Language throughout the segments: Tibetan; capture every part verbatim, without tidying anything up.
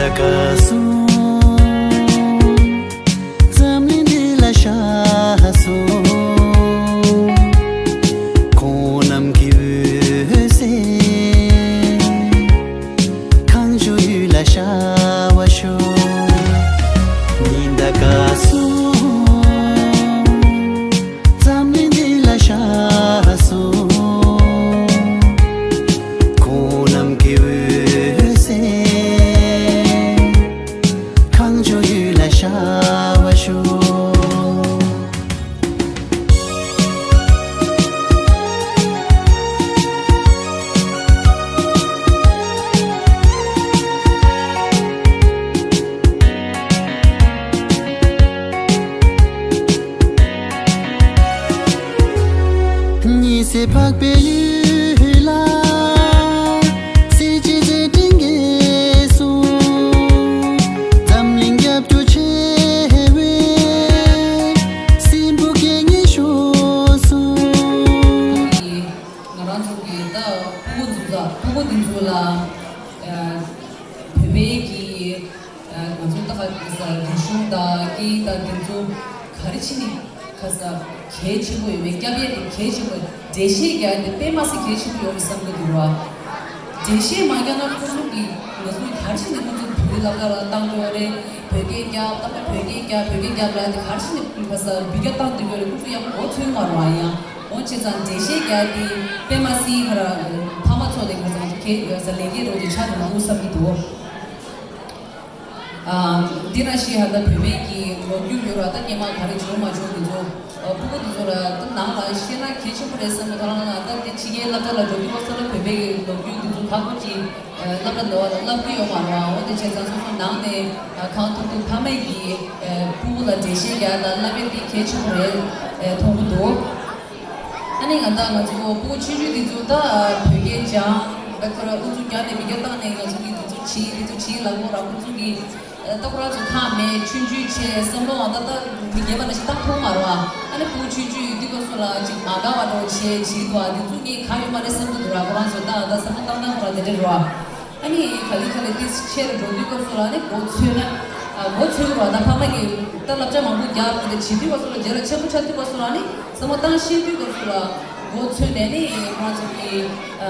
ད་ག་སོང་། འཛམ་གླིང་འདི་ལ་ཤར་སོང་། ཁོང་རྣམས་ཀྱི་འོད་ཟེར། གངས་ལྗོངས་ཡུལ་ལ་ཤར་བར་ཤོག་ཉི་ཟླ་དགའ་སོང་། འཛམ་གླིང་འདི་ལ་ཤར་སོང་། ཁོང་རྣམས་ཀྱི་འོད་ཟེར། གངས་ལྗོངས་ཡུལ་ལ་ཤར་བར་ཤོག་ཉི་ཟེར་འཕགས་པའི་ཡུལ་ལ། གསེར་གྱི་མཛོད་འགྲེང་གིས་གསུངས། འཛམ་གླིང་རྒྱབ་སྐྱོར་ཆེ་བའི། སྲིན་པོ་སྐད་སྙན་ཤོར་སོང་། ང་རང་ཚོ་གི་ད་ཕྲུ་གུ་འཛུགས་ས་ཕྲུ་གུ་འདི་ཚོ་ལ་ཨ་བོད་པའི་གི་ཨ་ང་ཚོ་ད་ག་ས་རིག་གཞུང་དང་སྐད་ཡིག་དང་འདི་ཚོ་ག་རེ་བྱས་ནས་ག་ས་གལ་ཆེན་པོ་ཡོད་མེད་སྐྱབས་ཡས་དེ་གལ་ཆེན་པོ། འགྲེལ་བཤད་རྒྱག་ཡས་དེ་དཔེ་མ་སྲིད་གལ་ཆེན་པོ་ཡོད་རེད་བསམ་གི་འདུག་ར། འགྲེལ་བཤད་མ་རྒྱག་ན་ཁོ་ཚོ་གི་ང་ཚོ་ག་རེ་བྱས་ནས་ཁོ་ཚོ་བོད་ཀྱི་སློབ་གྲྭ་ལ་བཏང་དགོས་རེད། བོད་སྐད་རྒྱག་ད་ལྟ་བོད་སྐད་རྒྱག་བོད་སྐད་རྒྱག་ལབ་དེ་ག་རེ་བྱས་ནས་ག་ས་བོད་སྐད་བཏང་སྡོད་དགོས་རེད། ཁོ་ཚོ་ཡང་མགོ་ཚོས་མ་རེད་བ། ཡང་འོ་བྱས་ཙང་འགྲེལ་བཤད་རྒྱག་ཡས་དེ་དཔེ་མ་སྲིད་ཁ་ར་ཕ་མ་ཚོ་ལས་ཀ་ཚང་ཁྱེད་ཡོད་ས་ལས་ཀའི་རོགས་དེ་ཆགས་འདུག་བསམ་གྱི་འདུག་ཨ་འདི་ན་ཤི་ཧ་ད་བོད་པའི་གི་ལོ་རྒྱུས་ཡོད་ར། ད་སྔོན་མ་ག་རེ་བྱུང་མ་བྱུང་འདི་ཚོ་ཨ་ཕྲུ་གུ་འདི་ཚོ་ལ་ད་ནང་ལ་ཤེས་ན་གལ་ཆེན་པོ་རེད་བསམ་གི་འདུག་ད་ལྟ་ཕྱི་རྒྱལ་སློབ་གྲྭ་ལ་འགྲོ་དུས་སྐབས་སུ་ལ་བོད་པའི་གི་ལོ་རྒྱུས་འདི་ཚོ་ཁག་པོ་ཅིག་ཨ་སློབ་གྲྭ་འདི་བ་ལ་བསླབ་གི་ཡོད་མ་རེད་བ། འོ་དེ་བྱས་ཙང་སོ་སོ་ནང་ནས་ཨ་ཁང་ཐོག་ཏུ་ཕ་མས་ཀྱི་ཨ་ཕྲུ་གུ་ལ་འགྲེལ་བཤད་རྒྱག་དང་བསླབ་པའི་དེ་གལ་ཆེན་པོ་རེད་ཨ་མཐོང་གི་འདུག་ཨ་ནི་ང་ད་ང་ཚོ་ཕྲུ་གུ་ཆུང་ཆུང་འདི་ཚོ་ད་བོད་སྐད་སྦྱང་། ད་ཁོ་ར་ཨུ་ཚུགས་རྒྱག་ནས་མི་སྐད་བཏང་ནས་ང་ཚོ་གི་འདི་ཚོ་བྱེད་འདི་ཚོ་བྱེད་ལབ་དགོས་ར། ཁོ་ཚོ་གི་ད་ཁོ་རང་ཚོ་ཐང་མེད་ཆུང་ཆུང་བྱས་བསམ་བློ་ཨ་ད་ད་མི་རྒན་པ་ནང་བཞིན་བཏང་ཐུབ་མ་རེད་བ། ཨ་ནི་ཕྲུ་གུ་ཆུང་ཆུང་ཡོད་དུས་སྐབས་སུ་ལ་ཅིག་མ་དགའ་བ་འདྲ་བོ་བྱས་བྱེད་དགོས་ཨ་འདི་ཚོ་ངས་གང་ཡོད་མ་རེད་བསམ་གི་འདུག་ར། ཁོ་རང་ཚོ་ད་ད་བསམ་བློ་བཏང་སྟངས་ཁོ་རང་དེ་འདྲ་རེད་བ། ཨ་ནི་ག་ལེ་ག་ལེ་ཏིས་ཆེར་འགྲོ་དུས་སྐབས་སུ་ལ་ནི་མགོ་ཚོས་ན། ཨ་མགོ་ཚོས་རོགས་ད་ཕ་མ་གིས་ད་བསླབ་བྱ་མང་པོ་རྒྱག་དེ་འདྲ་བྱེད་དུས་སྐབས་སུ་ལ་རྗེས་ལ་ཆེན་པོ་ཆགས་དུས་སྐབས་སུ་ལ་ནི་བསམ་བློ་བཏང་ཤེས་དུས་སྐབས་སུ་ལ་མགོ་ཚོས་ནས་ནི་ང་ཚོ་གི་ཨ་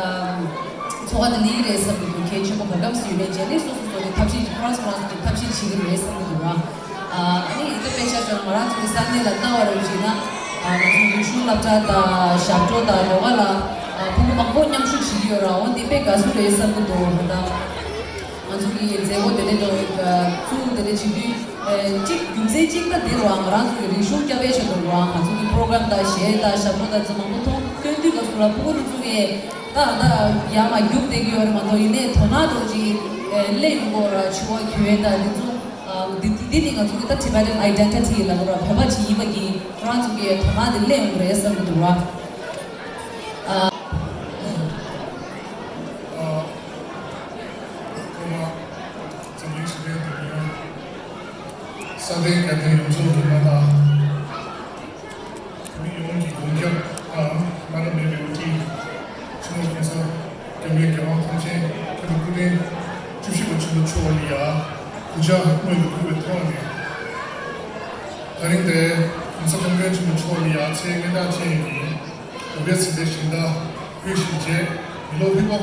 འཚོ་བ་དེ་ལེགས་རེད་བསམ་གི་འདུག་གལ་ཆེན་པོ་ག་གམ་སུ་ཡོད་པའི་རྗེས་ནས་སོ་སོ་སོ་གི་ཐབས་ཤེས་ཀྱི་ཁོ་རང་ཁོ་རང་ཚོ་གི་ཐབས་ཤེས་བྱེད་ཀྱི་རེད་བསམ་གི་འདུག་ར། ཨ་ནི་ད་དཔེ་ཆ་བཞག་ན་ང་རང་ཚོ་གི་ས་གནས་ལ་ལྟ་བ་རེད་བྱས་ན། ཨ་ང་ཚོ་རིག་གཞུང་སློབ་གྲྭ་དང་ཞབས་བྲོ་དང་ཡོ་ག་ལ་ཨ་ཕྲུ་གུ་མང་པོ་མཉམ་ཞུགས་བྱེད་ཀྱི་ཡོད་ར། འོ་འདི་དཔེ་དགའ་བསུ་རེད་བསམ་གྱི་འདུག་ད་ང་ཚོ་གི་མཛད་སྒོ་དེ་འདྲ་འགྲོ་བཙུགས་དེ་འདྲ་བྱེད་དུས་ཨ་གཅིག་རྒྱུ་མཚན་གཅིག་ད་འདི་ར་ང་རང་ཚོ་གི་རིག་གཞུང་སྐྱབས་ཡས་ཆེད་དུ་ར་ང་ཚོ་གི་པོ་རོ་གྷ་རམ་དང་གཞས་དང་ཞབས་བྲོ་དང་ཚོ་མང་པོ་མཐོང་སྟོན་དུས་སྐབས་སུ་ལ་ཕྲུ་གུ་དེ་ཚོ་གི་ད་ད་ཡར་མར་རྒྱུགས་བསྡད་ཀྱི་ཡོད་རེད་མ་གཏོགས་ཡིན་ནའི་དོ་སྣང་འདྲ་ཅིག་སླེབས་ཡོང་གི་ཡོད་ར། ཕྱུ་པ་གྱོན་ཡས་དང་འདི་ཚོ། ཨ་འདི་འདི་ནི་ང་ཚོ་གི་ད་Tibetan identity ལ་གོ་ར་བོད་པ་ཅིག་ཡིན་པ་གི་ཁོ་རང་ཚོ་གི་དོ་སྣང་དེ་སླེབས་ཡོང་གི་རེད་བསམ་གི་འདུག་ར། ཨ། ཨ། ཁོ་མ་འཛམ་གླིང་ཞི་བདེ་དང་ཡང་ས་སྟེང་རྒྱལ་བསྟན་ཡོངས་རྫོགས་རིག་མ་དང་། བོད་མི་ཡོངས་ཀྱི་དགོངས་འཆར་དང་བླ་ན་མེད་པའི་དབུ་ཁྲིད་སྤྱི་ནོར་༸གོང་ས་༸སྐྱབས་མགོན་རྒྱལ་དབང་ཐམས་ཅད་མཁྱེན་པ་སྐུ་ཕྲེང་བཅུ་བཞི་པ་ཆེན་པོ་མཆོག་ལ་ཡང་གུས་ཕྱག་སྔོན་དུ་ཕུལ་བའི་ཐོག་ནས། ད་རིང་འདིར་༸གོང་ས་༸སྐྱབས་མགོན་ཆེན་པོ་མཆོག་ལ་ཡང་ཚེ་སྔོན་གྲངས་ཅན་གྱི་བོད་པའི་གཟི་རྩའི་ཞིང་བདག་ཕུལ་བཞིན་བྱས་མི་ལོ་ཧྲིལ་པོ་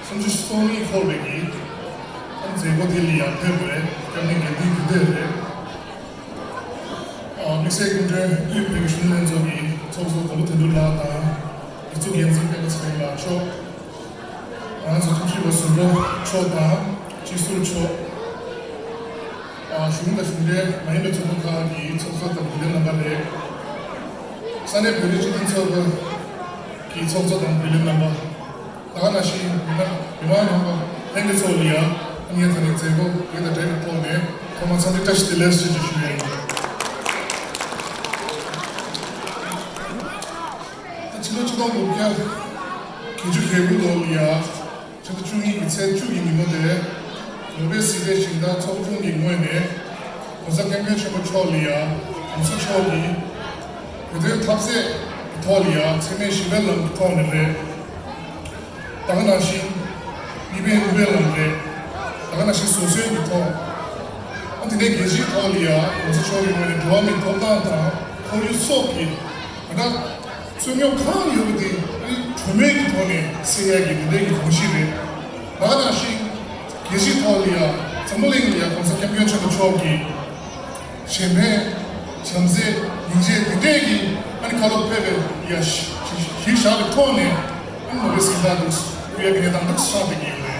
སུམ་ཅུ་སོ་གཉིས་འཁོར་བའི་གི་མཛད་སྒོ་འདི་ལ་ཡང་ཕེབས་པའི་སྐྱབས་གནས་དགེ་འདུན་གྱི་སྡེ་རེད། དམིགས་བསལ་སྐུ་མགྲོན་དབུས་བོད་ཀྱི་གཞོན་ནུ་ལྷན་ཚོགས་ཀྱི་ཚོགས་གཙོ་དོལ་པོ་དོན་གྲུབ་ལགས་དང་། སྒྲིག་འཛུགས་འགན་འཛིན་སྤེན་པ་ཚེ་རིང་ལགས་མཆོག་ང་ཚོ་ཁམས་སྐྱིད་པ་ཟུར་པ་མཆོག་དང་སྤྱི་ཟུར་མཆོག་གཞུང་དང་གཞུང་འབྲེལ་མ་ཡིན་པའི་ཚོགས་པ་ཁག་གི་ཚོགས་གཙོ་དང་དགེ་འདུན་རྣམ་པ་རེད། ས་གནས་བོད་རིགས་སྤྱི་མཐུན་ཚོགས་པ་གི་ཚོགས་གཙོ་དང་དགེ་འདུན་རྣམ་པ། ད་ག་ནང་བཞིན་མི་མང་མི་མང་རྣམ་པ་ལྷན་རྒྱས་ཚོ་ལ་ཡང་ཨ་ནི་ད་ནི་མཛད་སྒོ་འདི་དང་འབྲེལ་བའི་ཐོག་ནས་ཐོག་མར་འཚམས་འདྲི་བཀྲ་ཤིས་བདེ་ལེགས་ཞུ་རྒྱུ་ཞུ་ཡ་ཡིན། ད་ཕྱི་ལོ་ཆིག་སྟོང་དགུ་བརྒྱ་བརྒྱད་ཅུ་གྱ་དགུ་ལོ་ལ་ཡང་ཕྱི་ཟླ་བཅུ་གཉིས་ཀྱི་ཚེས་བཅུ་ཡི་ཉིན་མོ་དེ་བོད་པའི་གཟི་རྩའི་ཞིང་བདག་ཚོགས་ཆུང་གི་ངོས་ནས་༸གོང་ས་༸སྐྱབས་མགོན་ཆེན་པོ་མཆོག་ལ་ཡང་༸གོང་ས་མཆོག་གིས་བོད་དོན་འཐབ་རྩོད་ཀྱི་ཐོག་ལ་ཡང་འཚེ་མེད་ཞི་བའི་ལམ་གྱི་ཐོག་ནས་རེད། ད་ག་ནང་བཞིན་གཉིས་ཕན་གཉིས་ཕན་ལམ་རེད། ད་ག་ནང་བཞིན་བཟོད་བསྲན་གྱི་ཐོག་ཨ་དེ་ནས་རྒྱལ་སྤྱིའི་ཐོག་ལ་ཡང་གོང་ས་མཆོག་གི་ངོས་ནས་འགྲོ་བ་མིའི་ཐོབ་ཐང་དང་ཁོར་ཡུག་སོགས་ཀྱི་ད་ལྟ་རྩོད་རྙོག་གང་ཡོད་པ་དེ་ཨ་ནི་གྲོས་མོལ་གྱི་ཐོག་ནས་སེལ་ཡག་གི་འདི་འདྲའི་གི་གོམས་གཤིས་རེད། ད་ག་ནང་བཞིན་རྒྱལ་སྤྱིའི་ཐོག་ལ་ཡང་འཛམ་བུ་གླིང་ལ་ཡང་གོང་ས་སྐྱབས་མགོན་ཆེན་པོ་མཆོག་གིས་གཞན་ཕན་བྱམས་བརྩེ་སྙིང་རྗེ་དེ་འདྲས་ཀྱི་ཨ་ནི་བཀའ་སློབ་ཕེབས་པའི་ཡ་གཞི་བཞག་པའི་ཐོག་ནས་ཨ་ནི་ནོ་བེལ་གཟེངས་རྟགས་འདུག་ཕུལ་ཡ་གི་གནས་སྟངས་འདུག་ཆགས་བསྡད་ཀྱི་ཡོད་